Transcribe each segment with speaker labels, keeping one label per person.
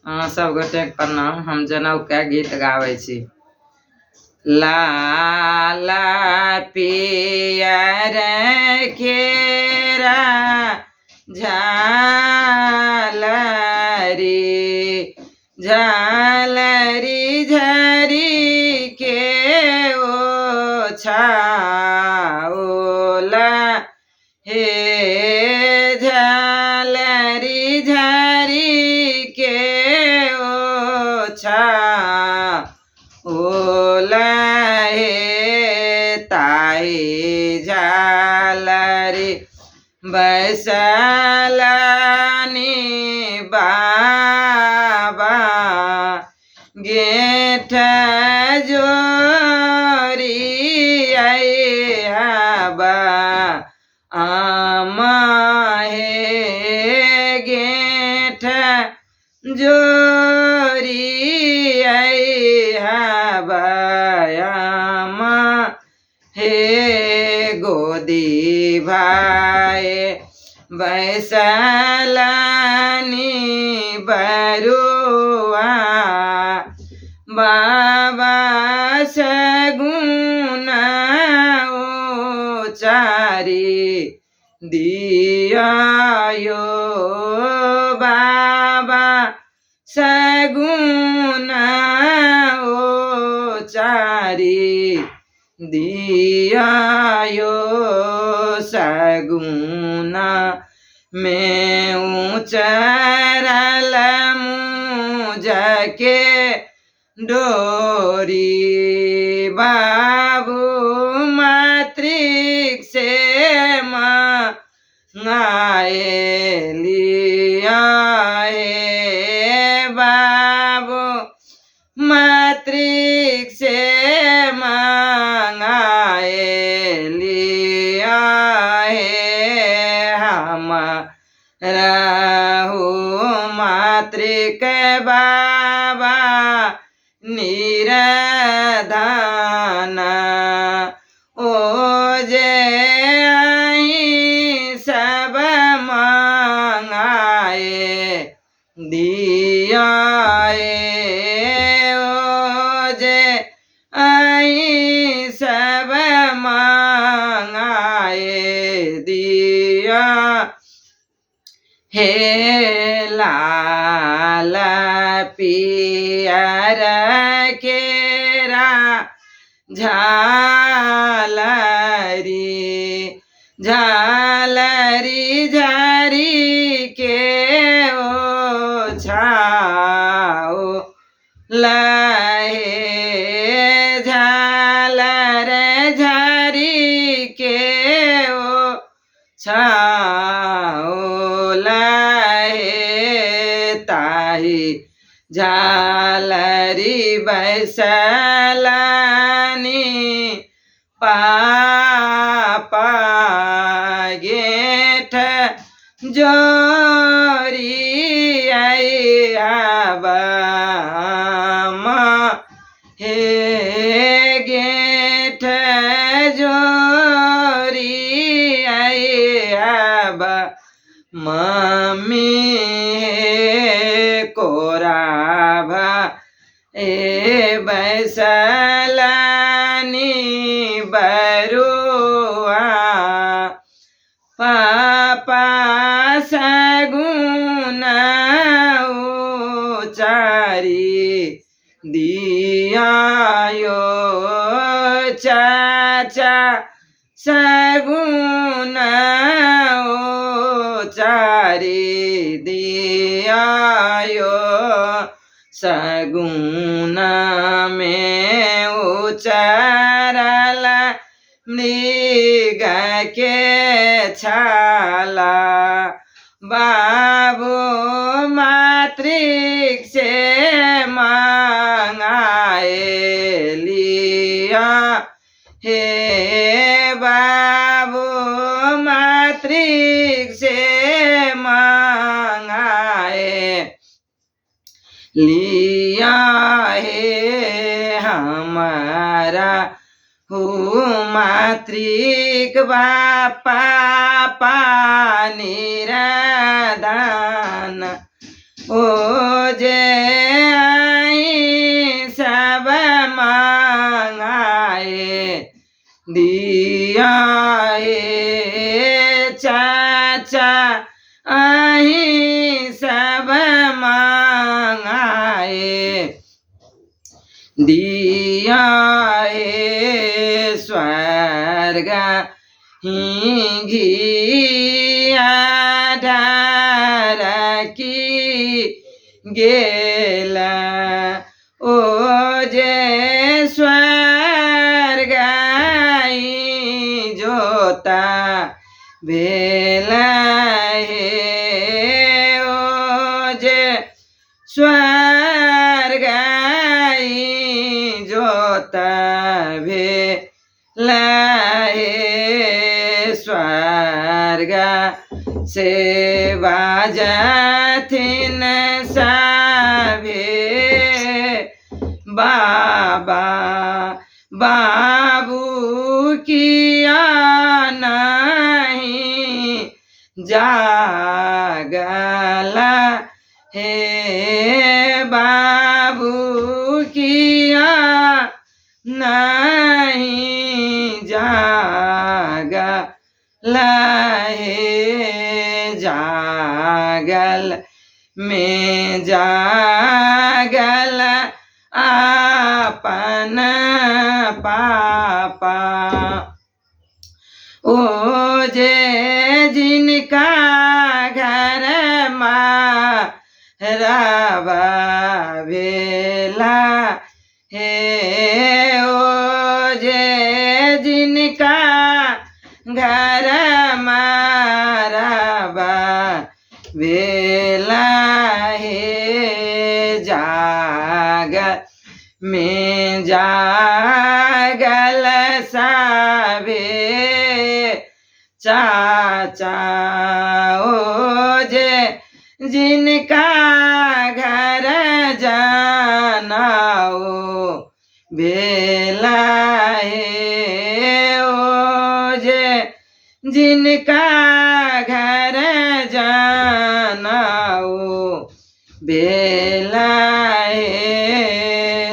Speaker 1: अहाँ सब गोटेके प्रणाम। हम जनउके गीत गाबै छी। लाला पियर केरा झालरी झालरी झरी के ओ छाओला हे झालरी झरी के ओ छाओला हे ताई झालरी बैसलानी बाबा गेठ जोरी बा आमा हे गेठ जोरी बयामा हे गोदी भाई बैसलानी बरुआ बाबा सगुन चारी दियो बाबा सगुन चारी दियो सगुना में उचरल मुझके डोरी बाबू मातृक से मांगाए लिया हे बाबू मातृक से मांगाए लिया हे हमारा हो मातृक बाबा निरधाना ओ जे आई सब मांगाए दिया ओ जे आई सब मांगाए दिया हे लाल पियर केरा झालरी झालरी झरी के ओ छाओ लहे झालर झरी के ओ छाओ लहे ताही झालरी बैसलानी पापा गेठ जोरी बा हे गेठ जोरी बा मम्मी हे कोराभा ए बैसलानी बरुआ पापा सगुन चारी दियो चाचा सगुन चारी दियो सगुन में उचरल मृग के छाला बाबू मातृक से मांगाए लिया हे बाबू मातृक से मांगाए लिया हे हमारा हो मातृक बापा पानी दान ओ जे अहीं सब मांगाए दिया हे चाचा, अहीं सब मांगाए दिया हे। स्वर्ग ही घिया ढारकी गेल, ओ जे स्वर्ग जोता भेल हे, ओ जे स्वर्ग जोता भेल हे। स्वर्ग से बाजथिन सभे बाबा, बाबू किया नहीं जागल हे, बाबू किया नहीं जागल हे। जागल में जागल अपन पापा, ओ जे जिनका घर रवा भेला हे, ओ जे जिनका घर रवा भेला हे। जागल में जागल सभे चाचा, ओ जे जिनका घर जनाओ भेला हे, ओ जे जिनका घर जनाओ भेला हे।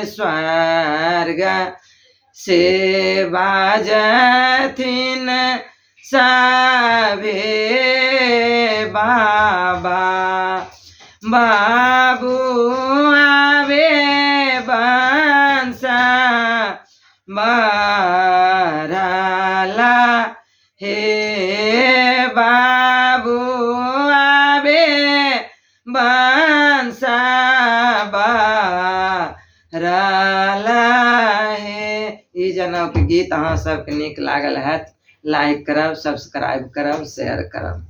Speaker 1: स्वर्ग से बाजथिन सभे बाबा, बाबू आवे बंसा बरला हे, बाबू आवे बंसा बरला हे। ई जनउके गीत अहाँ सबके नीक लागल हैत, लाइक करब, सब्सक्राइब करब, शेयर करब।